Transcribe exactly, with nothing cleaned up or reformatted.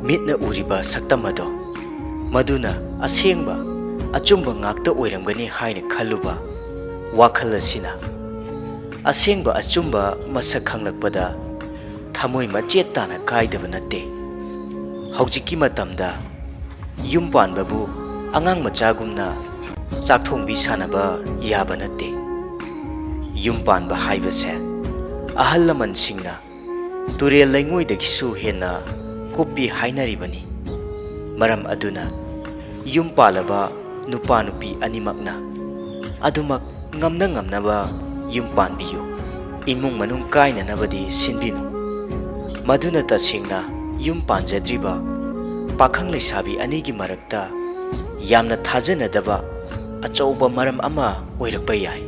ꯃꯤꯠꯅ ꯎꯔꯤꯕ ꯁꯛꯇꯝ ꯑꯗꯣ, ꯃꯗꯨꯅ ꯑꯁꯦꯡꯕ ꯑꯆꯨꯝꯕ ꯉꯥꯛꯇ ꯑꯣꯏꯔꯝꯒꯅꯤ ꯍꯥꯏꯅ ꯈꯜꯂꯨꯕ ꯋꯥꯈꯜ ꯑꯁꯤꯅ ꯑꯁꯦꯡꯕ ꯑꯆꯨꯝꯕ ꯃꯁꯛ ꯈꯪꯂꯛꯄꯗ ꯊꯃꯣꯏ ꯃꯆꯦꯠ ꯇꯥꯅ ꯀꯥꯏꯗꯕ ꯅꯠꯇꯦ꯫ ꯍꯧꯖꯤꯛꯀꯤ ꯃꯇꯝꯗ ꯌꯨꯝ ꯄꯥꯟꯕꯕꯨ ꯑꯉꯥꯡ ꯃꯆꯥꯒꯨꯝꯅ ꯆꯥꯛ ꯊꯣꯡꯕꯤ ꯁꯥꯟꯅꯕ ꯌꯥꯕ ꯅꯠꯇꯦ꯫ ꯌꯨꯝ ꯄꯥꯟꯕ ꯍꯥꯏꯕꯁꯦ ꯑꯍꯜ ꯂꯃꯟꯁꯤꯡꯅ ꯇꯨꯔꯦꯜ ꯂꯩꯉꯣꯏꯗꯒꯤꯁꯨ ꯍꯦꯟꯅ ꯀꯨꯞꯄꯤ ꯍꯥꯏꯅꯔꯤꯕꯅꯤ꯫ ꯃꯔꯝ ꯑꯗꯨꯅ ꯌꯨꯝ ꯄꯥꯜꯂꯕ ꯅꯨꯄꯥ ꯅꯨꯄꯤ ꯑꯅꯤꯃꯛꯅ ꯑꯗꯨꯃꯛ ꯉꯝꯅ ꯉꯝꯅꯕ ꯌꯨꯝ ꯄꯥꯟꯕꯤꯌꯨ꯫ ꯏꯃꯨꯡ ꯃꯅꯨꯡ ꯀꯥꯏꯅꯅꯕꯗꯤ ꯁꯤꯟꯕꯤꯅꯨ꯫ ꯃꯗꯨꯅ ꯇꯁꯦꯡꯅ ꯌꯨꯝ ꯄꯥꯟꯖꯗ꯭ꯔꯤꯕ ꯄꯥꯈꯪ ꯂꯩꯁꯥꯕꯤ ꯑꯅꯤꯒꯤ ꯃꯔꯛꯇ ꯌꯥꯝꯅ ꯊꯥꯖꯅꯗꯕ ꯑꯆꯧꯕ ꯃꯔꯝ ꯑꯃ ꯑꯣꯏꯔꯛꯄ ꯌꯥꯏ꯫